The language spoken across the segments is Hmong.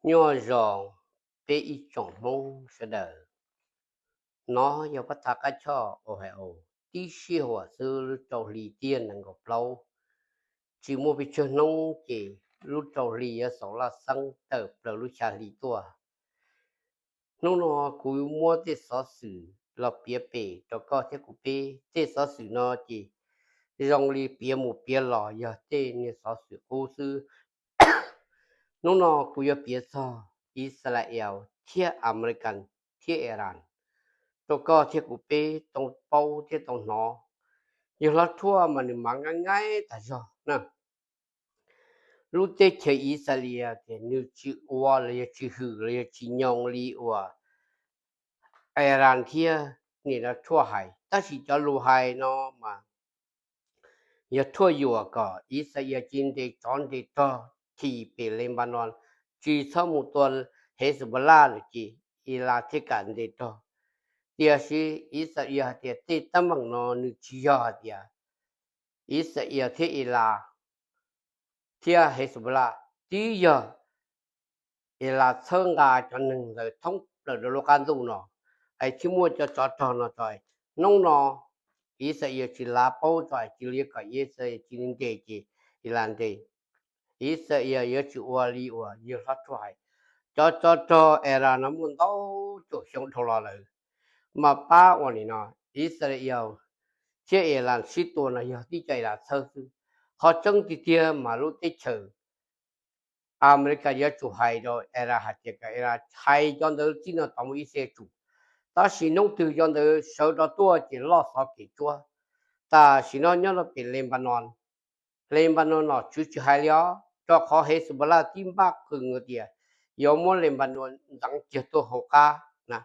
Nyob zoo peb ib tsoom Hmoob sawv daws. No yog pab thaj qab choj Ohio, tib sij huam xwb lub rau hli tiag nees nkaum plaub, tsis muaj pes tsawg hnub ces lub rau hli yuav xaus laj xeeb tawm plaws lub xya hli tuaj. Hnub no kuv muab tej xov xwm los piav pem rau koj thiab kuv peb. Tej xov xwm no ces zoo li piav mus piav los yog tej niag xov xwm qub xwb. Hnub no kuv yuav piav txog Israel thiab American thiab Iran rau koj thiab kuv peb tau paub thiab tau hnov. Yawg hlob Rhuaj mas nws mas nqaij nqaij tas zog na. Lub teb chaws Israel tias nws tsis ua los yog tsis hwm los yog tsis nyoo li uas Iran thiab nim no Rhuaj hais, tab sis cov lus hais no mas yog Rhuaj yuam kom Israel cia li ntes tsov ntes rog thim pem Lebanon, tsis txhob mus tua Hezbollah lawm ces Iran thiaj kam ntes rog. Tiam sis Israel hais tias tej teeb meem no nws tsis yog hais tias Israel thiab Iran thiab Hezbollah, twb yog Iran txhawb nqa cov neeg ntawd thoob plaws rau lub qab ntuj no es thiaj muaj cov tsov rog no tso. Hnub no Israel tsis lav paub tso, cia li kom Israel cia li ntes ces Iran ntes. Israel yuav tsis ua li uas yawg hlob Rhuaj hais. Cov tsov rog Iran no muaj ntau caum xyoo dhau los lawm, mas pab uas nim no Israel thiab Iran sib tua no yog tib co Iran txhawb xwb. Qhov tseeb tiag tiag mas lub teb chaws Amelikas yuav tsum hais rau Iran hais tias kom Iran hais cov ntawd txij no tod mus Israel tsum. Tab sis hnub twg cov ntawd sawv rov tuaj ces loj xov kev tsuab. Tam sim no nyob rau pem Lebanon, Lebanon nom tswv tsis hais li os, rau qhov Hezbollah tib npaj qws tias yuav muab Lebanon ntxeev kiag tuaj hauv qab na.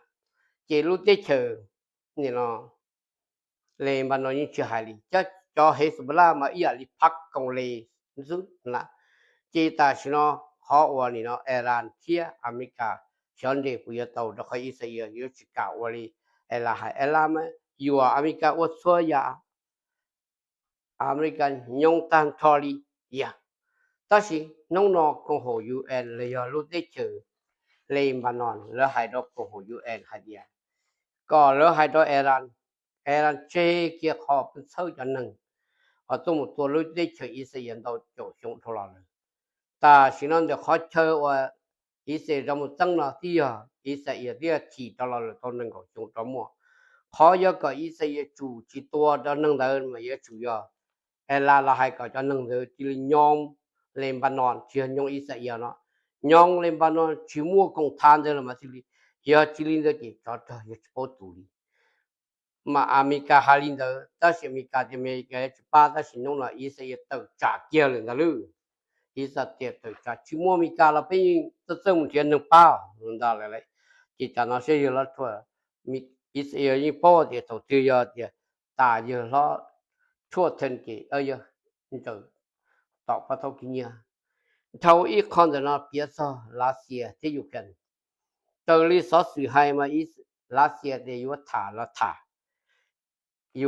Ces lub teb chaws nim no Lebanon yeej tsis hais li, cov Hezbollah mas ib yam li phab koom li xwb na. Ces tam sim no qhov uas nim no Iran thiab Amelikas xyov nres puas yuav tau, rau qhov Israel yuav tsis kam ua li Iran hais. Iran mas yuam Amelikas ua txhua yam, Amelikas nyoo tag nrho li tiag. Tab sis hnub no koom haum U N los yog lub teb chaws Lebanon lawv hais rau koom haum U N hais tias kom lawv hais rau Iran, Iran tseg kiag qhov pw txhawb cov neeg uas tuaj mus tua lub teb chaws Israel ntau caum xyoo dhau los lawm. Tam sim no ntawm qhov chaw uas Israel rov mus txeeb no twb yog Israel twb yog thim rov los lawm tau nees nkaum xyoo rov muaj. Qhov yuav kom Israel tsum tsis tua cov neeg ntawd mas yuav tsum yog Iran los hais kom cov neeg ntawd cia li nyoo Lebanon, tsis yog nyoo Israel no. Nyoo Lebanon tsis muaj koom thav ntawd los mas thiaj li, yog tsis li ntawd ces tsov rog yuav tsis paub tus li. Mas Amelikas hais li ntawd, tab sis Amelikas tias Amelikas yuav tsis pab, tab sis hnub no Israel tawm tsam kiag lawm ntag lauj. Israel tias tawm tsam tsis muaj Amelikas los peb yeej txawj txawj mus nrhiav neeg pab ntag lawm. Ces tam no saib yawg hlob Rhuaj, Israel yeej paub tias thaum twg yog tias tas yawg hlob Rhuaj theej ces yawg ntsawm tom pab thaub kiv nyiaj. Dhau ib qho ntawm no piav txog Lav Xias thiab Ukraine. Raws li xov xwm hais mas Lav Xias tias yuav tham los tham,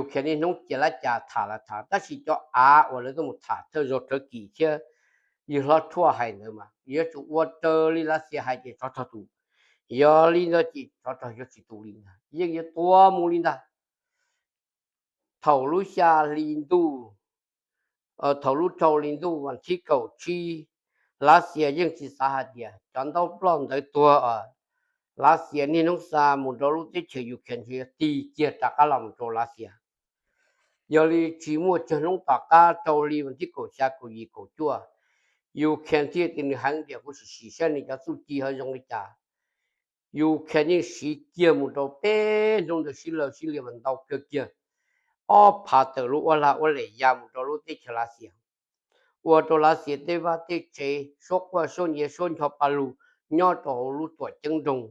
Ukraine niaj hnub cia lab cas tham los tham, tab sis cov av uas lawv tuaj mus tham thawj zaug Turkey thiab yawg hlob Rhuaj hais ntawd mas yuav tsum ua raws li Lav Xias hais ces tsov rog tus. Yog li ntawd ces tsov rog yuav tsis tus li ntag, yeej yuav tua mus li ntag. Thaum lub xya hli ntuj, thaum lub rau hli ntuj vas thib kaum tsib, Lav Xias yeej tsis xav hais tias cov ntaub ploj ntawv tuag, Lav Xias niaj hnub xa mus rau lub teb chaws Ukraine yuav tig kiag rov qab los mus rau Lav Xias. Yog li tsis muaj tsawg hnub tom qab rau hli vas thib kaum xya kaum yim kaum cuaj, Ukraine thiaj tias nws heev tias kuv sim sim saib nws cov txuj ci ho zoo li cas. Ukraine yeej siv kiag mus rau peb hnub ntawd sib law sib li mas ntau kawg kiag, ob phav tawm lub ua lag ua lem ya mus rau lub teb chaws Lav Xias, ua rau Lav Xias tej vaj tej tsev, suab quaj suab nyiav, suab ncho pa lug nyob rau hauv lub tuam ceeb nroog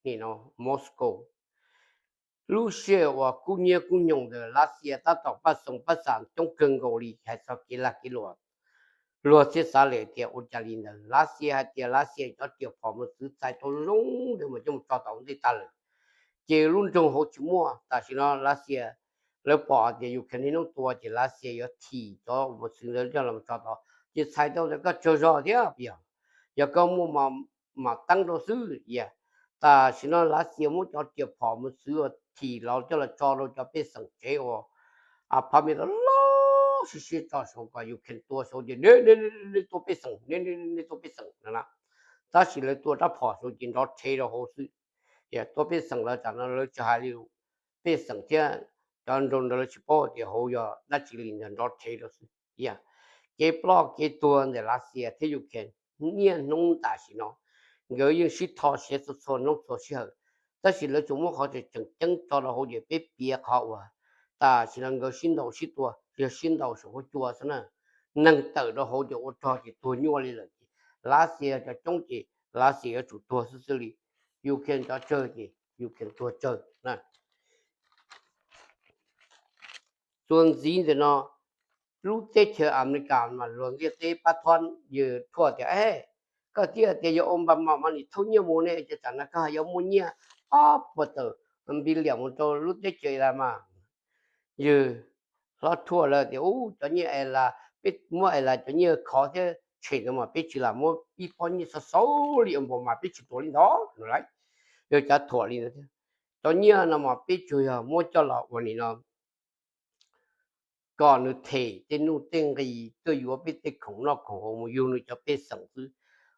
nim no Moscow. Lub sij hawm uas kub hnyiab kub nyoog ntawd Lav Xias tab tom paj xoom paj xam coob kawg nkaus li hais txog kev lag kev luam. Luag thiaj xav lawm tias ua cas li ntawd, Lav Xias hais tias Lav Xias cov riam phom mus txwv txais tau zoo ntawd mas coj mus tso tom ntej tag lawm, ces lub nroog hauv tsis muaj. Tam sim no Lav Xias, lawv pom hais tias Ukraine niaj hnub tua ces Lav Xias yuav thim cov mus txwv ntawd coj los tso tod, ces txhais tau tias koj tsaug zog thiab puas yog? Yog koj muaj mas mam teeb rau xwb. Yog tam sim no Lav Xias muab cov riam phom mus txwv ua thim los coj los tso rau cov pej xeem tsev uas phab me loj loj siab siab tso saud kom Ukraine tua saud ces nej tua pej xeem, nej tua pej xeem no na. Tab sis lawv tua rab phom saud ces nrov rhe rau hauv xwb. Tua pej xeem lawv tam no lawv tsis hais li pej xeem thiab cov nroog ntawd lawv tsis paub tias hauv yog dab tsi li ntawd, nrov rhe rau xwb. Yog kev ploj kev tuag ntawm Lav Xias thiab Ukraine niaj hnub tam sim no, nkawd yeej sib tho siav txhua txhua hnub txhua sij hawm, tab sis lawv tsuas muab qhov tseem ceeb tso rau hauv ces peb piav qhov uas tam sim no nkawd sib ntaus sib tua yog sib ntaus saum huab cua xwb na. Neeg tawm rau hauv ces ua rog ces tuag nyuaj li lawm ces Lav Xias cov coob ces Lav Xias yuav tsum tuag xwb xwb li. Ukraine cov tsawg ces Ukraine tuag tsawg na. Txuas ntxiv ntawm no, lub teb chaws Amelikas mas luag ntiaj teb pab thob yws thuaj tias, koj thiaj tias yog Obama mas nim thauj nyiaj mus ne, ces tam no koj yuav muaj nyiaj ob puas tawm npiliam mus rau lub teb chaws Iran mas. Yws hlob thuaj lawv tias, ub, cov nyiaj Iran, peb muab Iran cov nyiaj khov thiab tshem ntawd mas peb tsis lam muab ib pob nyiaj xov xauv li Obama, peb tsis tuam li ntawd no lauj. Yog cov thuam li ntawd thiab. Cov nyiaj no mas peb tsuas yog muab coj los ua nim no kom nws them tej nuj tej nqis tuaj yuav peb tej khoom noj khoom haus mus yug nws cov pej xeem xwb.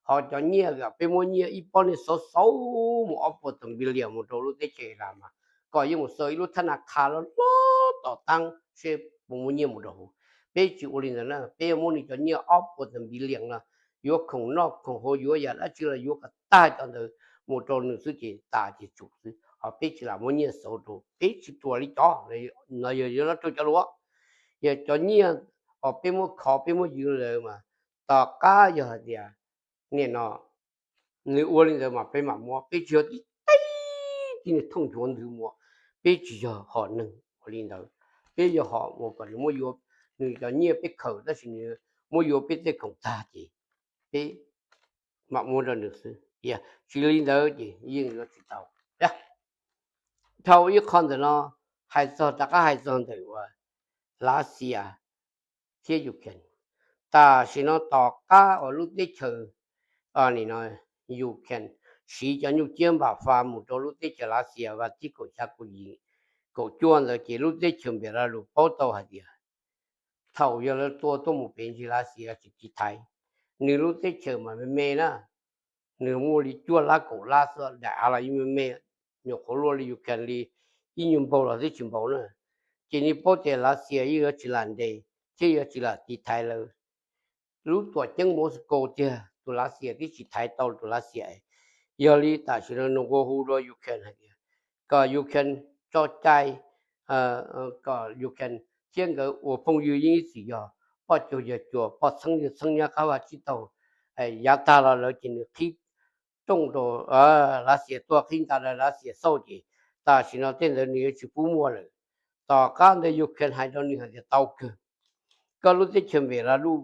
Ho cov nyiaj peb muab nyiaj ib pob nyiaj xov xauv mus ob puas tawm npiliam mus rau lub teb chaws Iran mas kom yeej mus xaws ib lub thab na kha loj loj tom taab seb puas muaj nyiaj mus rau hauv. Peb tsis ua li ntawd na, peb yuav muab nws cov nyiaj ob puas tawm npiliam no yuav khoom noj khoom haus, yuav yam dab tsi los yuav kom tag cov ntawd mus rau nws xwb ces tas ces tsum xwb, ho peb tsis lam muab nyiaj xauv rau, peb tsis tuam li cov no. Yog yuav los rau cov luav, yog cov nyiaj uas peb muab khov peb muab yws lawm mas tom qab yog hais tias nim no nws ua li ntawd mas peb mam muab, peb tsis yog tib tib tib niag thooj nchuav ntwg muab, peb tsis yog hom neeg ua li ntawd. Peb yog hom uas kom nws muab yuav nws cov nyiaj peb khaws tab sis nws muab yuav peb tej khoom tag ces peb mam muab rau nws xwb. Yog tsis li ntawd ces yeej yuav tsis tau. Dhau ib qho ntawm no, hais txog rov qab hais txog ntawm uas Lav Xias thiab Ukraine. Tam sim no tom qab uas lub teb chaws, nim no Ukraine siv cov nyuj ciab npam fa mus rau lub teb chaws Lav Xias vas thib kaum xya kaum yim kaum cuaj ntawd ces lub teb chaws Npes Las Lus paub tau hais tias thaum yog lawv tua tuaj mus pem ntsis Lav Xias tsis tiv thaiv, nws lub teb chaws mas me me na, nws muaj li cuaj lab kaum lab xwb, daim av los yeej me me, nyuam qhuav luaj li Ukraine li ib nyuag npaug los twb tsis npaum na. Ces nws paub tias Lav Xias yeej yuav tsis lam ntes thiab yuav tsis lam tiv thaiv lawv. Lub tuam ceeb Moscow tiag tus Lav Xias twb tsis thaiv tau tus Lav Xias. Yog li tam sim no nws nqua hu rau Ukraine hais tias kom Ukraine tso cai, kom Ukraine thiab nkawd ua phooj ywg yeej ib txwm yog poj cuag yawg cuag, poj txheeb yawg txheeb, nyob qab vaj tsib taug. Yav tag los lawv ces nws qhib rooj rau Lav Xias tuaj, qhib nta rau Lav Xias xauj ces tam sim no tej ntawd nws yuav tsis pub muaj lawm. Tom qab ntawd Ukraine hais rau nws hais tias tau kawg, koj lub teb chaws Npes Las Lus,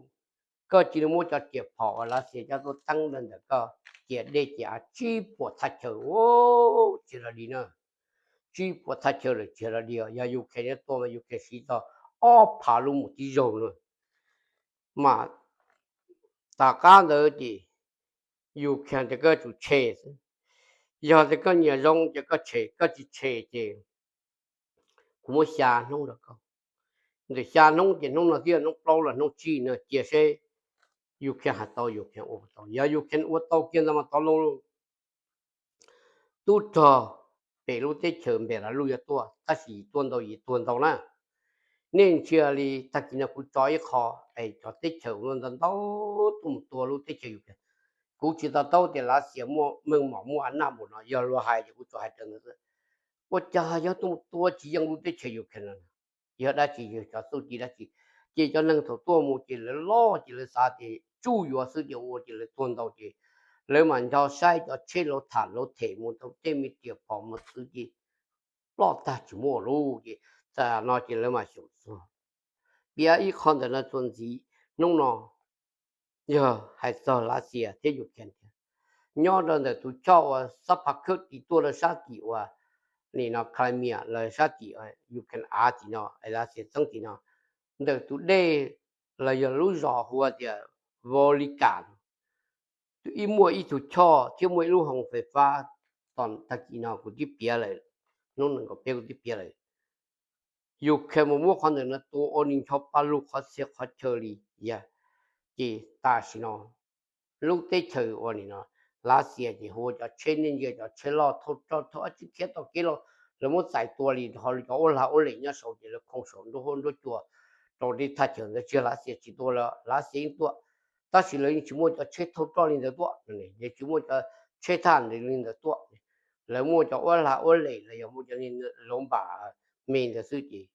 koj cia li muab cov riam phom uas Lav Xias coj tuaj teeb ntawm koj ciam dej ciam av tsib puas thaj chaw, tsis los li na. Tsib puas thaj chaw lawm tsis los li, yog Ukraine yuav tua mas Ukraine siv txog ob phav lub mus tib zaug na. Mas tom qab ntawd ces Ukraine tias koj tsum tshem xwb. Yog tias koj nyiam zoo ces koj tshem, koj tsis tshem ces kuv muab xya hnub rau koj. Ntawm xya hnub ces hnub no thiab hnub plaub los hnub tsib no cia seb Ukraine hais tau Ukraine ua tau. Yog Ukraine ua tau kiag ntawd mas tov loo, tub rog pem lub teb chaws Npes Las Lus yuav tuaj, tab sis tuaj ntau yim tuag ntau na. Nej ntsia li tag kis no kuv tso ib qho, es cov teb chaws ntau ntau tuaj mus tua lub teb chaws Ukraine. Kuv tsis to taub tias Lav Xias muaj meej mom muaj a naj npaum no, yog luag hais ces kuv tsuas hais raws ntawd xwb. Ua cas yog tuaj mus tua tsis yeej lub teb chaws Ukraine no? Yog dab tsi, yog cov txuj ci dab tsi? Ces cov neeg thaum tuaj mus ces lawv loj ces lawv xav tias tsuj yuav xwb ces ua ces lawv tuag ntau ces lawv mam nco saib cov tsheb lauv tham lauv them mus tau tej me riam phom mus txwv ces ploj tag tsis muaj lawm ces tam no ces lawv mam xyaum txuag. Piav ib qho ntawm no txuas ntxiv, hnub no yog hais txog Lav Xias thiab Ukraine thiab. Nyob rau ntawm tus choj uas xab pha khawb tis tuaj rau sab tim uas nim no Crimea los sab tim Ukraine av tim no, Lav Xias txeeb tim no, ntawm tus dej los yog lub zos hu ua tias Volivka, Ib muaj ib tug choj thiab muaj ib lub hoo fais fab, tag kis no kuv twb piav lawm, hnub nees nkaum peb kuv twb piav lawm. Ukraine mus muab qhov ntawm no tua ua nws ncho pa lug qhov txhia qhov chaw li. Yog ces tam sim no lub teb chaws ua nim no, Lav Xias ces hu ua cov tsheb, nej ntsia cov tsheb loj thauj roj thauj ab tsi khiab tau kev los lawv muab txais tua li, ho cov ua lag ua lem nyob saud ces lawv khoo saum nruab huab nruab cua rau tej thaj chaw ntawd, tsis yog Lav Xias tsis tua lawm, Lav Xias yeej tua, tab sis lawv yeej tsis muaj cov tsheb thauj roj li ntawd tuaj, yeej tsis muaj cov tsheb thaj ntawd li ntawd tuaj. Lawv muaj cov ua lag ua lem los yog muaj cov lov npam me ntawd xwb ces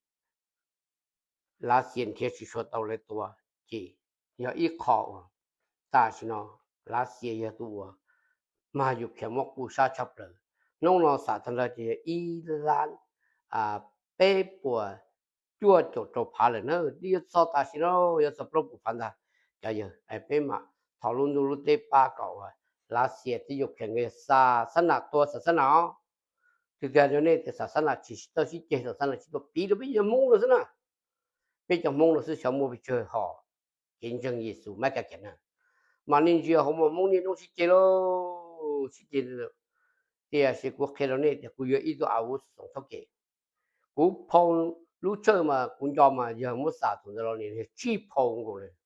Lav Xias nrhiav tsis tshua tau lawv tua. Ces yog ib qho uas tam sim no Lav Xias yog tus uas mag Ukraine muab kuj sab tshaj plaws. Hnub no xam tag nrho ces yog ib lab peb puas cuaj caum rau phav lawm na, twb yuav txog tam sim no yuav txog plaub puas phav ntag. Cov yawg, peb mam thov lub ntuj lub teb pab kom uas Lav Xias thiab Ukraine nkawd yog xa xab nam tua xa xab nam os. Twb tias rau nej tias xa xab nam tsis tau sib ceg, xa xab nam tsis tau piv rau peb cov Hmoob no xwb na. Peb cov Hmoob no xwb xyov muaj pes tsawg hom kev ntseeg Yexus mab ka kiag na. Mas nej ntsia hauv mas Hmoob niaj hnub sib ceg lauj, sib ceg. Tiam sis kuv qhia rau nej tias kuv yuav ib tug a vuv xoom txhob kem. Kuv phau lub tshawj mas kuv nco mas yog muab xa thaum ntawd los nim yog tsib phau nkaus lawm.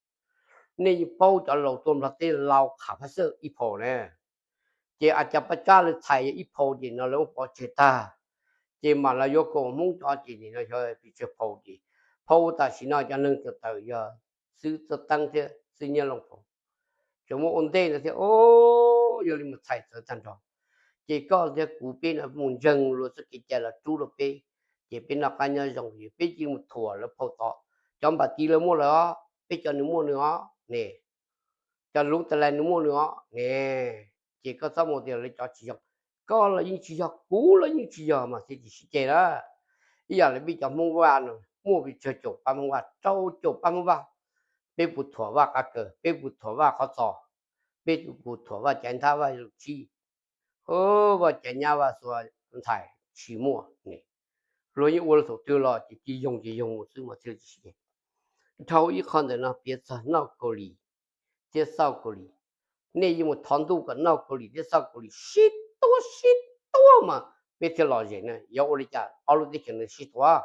Nej yeej paub cov laus tuaj Nplog teb lau qham phab xwb ib phau na. Ces a cas pab tsab lawv txhais yog ib phau ces no lawv muab pov tseg tag. Ces mam los yuav kaum Hmoob cov ces nim no xyov pes tsawg phau ces phau tam sim no cov neeg tawm tawm yog xib hwb Txawj Teeb thiab xib hwb Nyiaj Looj phau. Tseem muaj ua ntej ntawd thiab, o, yog li mus txhais txawv tag nrho. Ces koj thiab kuv peb no mus ntseeg luag txoj kev cai los rub rau peb, ces peb noj qab nyob zoo, peb cia li mus thuam lawv phau tod. Cov npam tiv lawv muaj lawm os, peb cov nws muaj nws os ne. Cov lub tas lais nws muaj nws os ne. Ces koj txhob mus tias lawv cov tsis zoo, koj los yeej tsis yog, kuv los yeej tsis yog mas thiaj tsis sib ceg lawm. Ib yam li peb cov Hmoob Vaj no muaj pes tsawg caum pab Hmoob Vaj, rau caum pab Hmoob Vaj. Peb puas thuam Vaj Qab Kaws, peb puas thuam Vaj Qhov Txos, peb puas thuam Vaj Caiv Nthab, Vaj Lus Tsib, Vaj Caiv Nyab, Vaj Xua Ntxhais tsis muaj ne. Luag yeej ua thaum twg los ces cia yoog ces yoog mus xwb mas thiaj li tsis sib ceg. Dhau ib qho ntawm no piav txog North Korea thiab South Korea. Nej yeej mus thov ntuj kom North Korea thiab South Korea sib tuab sib tuab mas peb thiaj lom zem na. Yuav ua li cas ob lub teb chaws ntawd sib tuab?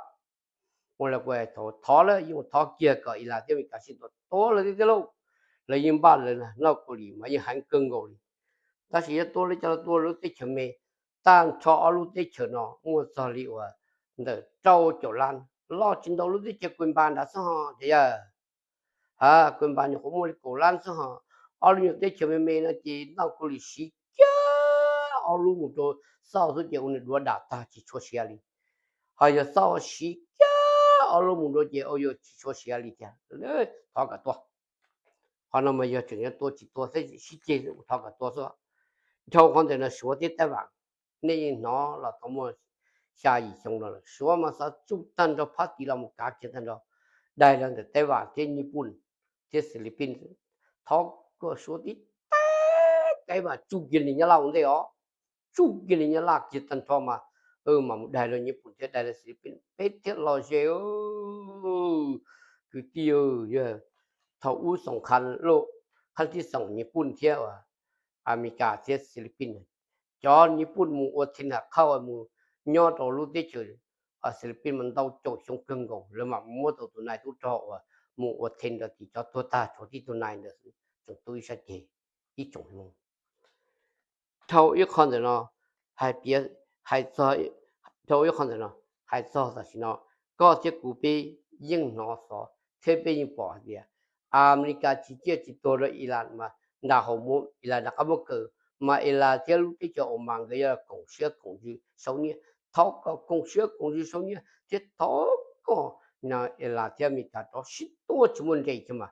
Ua li kuv hais, thov lawm yeej mus thov kiag kom Iran thiab Amelikas sib tuab, tuab lawv thiab tiag lauj. Lawv yeej npaj lawv, North Korea mas yeej heev kawg nkaus li. Tab sis yuav tuab li cas los tua lub teb chaws me. Tag nrho ob lub teb chaws no muaj txog li uas ntawm rau caum lab, loj tsis ntau lub teb chaws Kuwait npab nrad xwb ho cov yawg. Ha, Kuwait npab nyuam qhuav muaj li kaum lab xwb ho. Ob lub nyuag teb chaws me me no ces North Korea siv kiag ob lub mus rau South xwb ces ua nws duav dam tag tsis tshua siav li. Ho yog South siv kiag ob lub mus rau ces ua yuav tsis tshua siav li thiab. Thov kom tua. Qhov no mas yog tseem yuav tua tsis tua thiab sib ceg, thov kom tua xwb. Dhau qhov ntawm no Suav thiab Taiwan, nej yeej hnov los tau muaj xya yim xyoo no lawm. Suav mas xov tsuj tag nrho, phab tiv los mus kav kiag tag nrho, daig los ntawm Taiwan thiab Nyij Pooj thiab Philippines. Thov kom Suav tib teg, Taiwan tsuj kiag li Nyab Laj ua ntej os, tsuj kiag li Nyab Laj kiag tag nrho mas, mas mus daig los Nyij Pooj thiab daig los Philippines peb thiaj lom zem. Kwv tij, yog thaum ub xoom qhab, qhab thib xoom Nyij Pooj thiab Amelikas thiab Philippines, cov Nyij Pooj mus ua thej nam khauj mus nyob rau lub teb chaws Philippines mas ntau caum xyoo kawg nkaus, lawv mam muab tau tus nai tub rog uas mus ua thej rau tim cov tuag tag tshuav tib tug nai ntawd xwb, tseem tu ib sab ceg ib tsoom Hmoob. Dhau ib qho ntawm no, hais piav, hais txog, dhau ib qho ntawm no, hais txog tam sim no, koj thiab kuv peb yeej hnov xov thiab peb yeej pom hais tias Amelikas tsis ciaj tsis tuag rau Iran mas nram hauv muv Iran nram qab muab kaw, mas Iran thiab lub teb chaws Oman nkawd yuav koom siab koom ntsws sau nyiaj. Thov kom koom siab koom ntsws sau nyiaj thiab thov kom Iran thiab Amelikas rov sib tuab tsis muaj nres kiag mas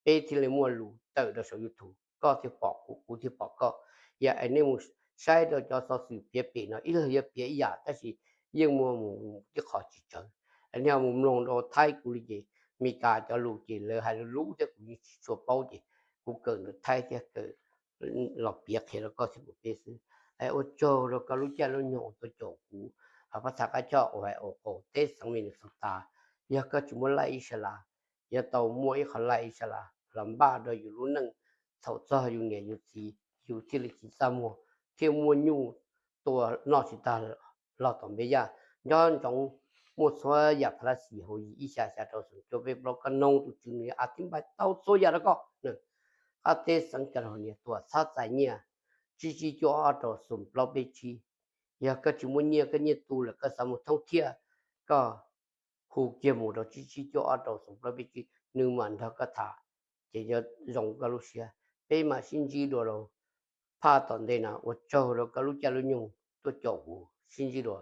peb thiaj li muaj lus tawm rau saum YouTube, koj thiaj pom kuv, kuv thiaj pom koj. Yog es nej mus saib rau cov xov xwm piav pem no ib leeg yuav piav ib yam tab sis yeej muaj mus tib qho tsis tsawg. Es nej ho mus mloog rau Thaib kuv li ces Meskas cov lus ces lawv hais lus lub thiab kuv yeej tsis tshua paub ces kuv kawm ntawm Thaib thiab kawm los piav qhia rau koj thiab kuv peb xwb. Es ua tsaug rau koj lub caij lub nyoog uas tuaj caum kuv pab txhais qab choj uas hais ua qaum teb xeev Minnesota. Yog koj tsis muaj laj ib sab las, yuav tau muaj ib qho laj ib sab las los npaj rau yus lub neej thaum txog yus niam yus txiv yus thiaj li tsis txaj muag, thiaj muaj nyuj tua noj tsis tag los tom npe yaj. Nco ntsoov, muaj txhua yam pha la xis hauv yim ib xya xya rau xoom cuaj peb plaub, koj noog tus tswv nws a tib npais tau txhua yam rau koj. Qab teb xeev ca los niam tuam txhab txais nyiaj, tsib tsib cuaj ob rau xoom plaub peb tsib. Yog koj tsis muaj nyiaj, koj nyiaj tu lawm, koj xav mus thoob thiaj, koj hu kiag mus rau tsib tsib cuaj ob rau xoom plaub peb tsib, nws mam nrog koj tham, ces yuav zoo koj lub siab. Peb mam sib ntsib dua rau phaj tom ntej no. Ua tsaug rau koj lub caij lub nyoog tuaj caum kuv, sib ntsib dua.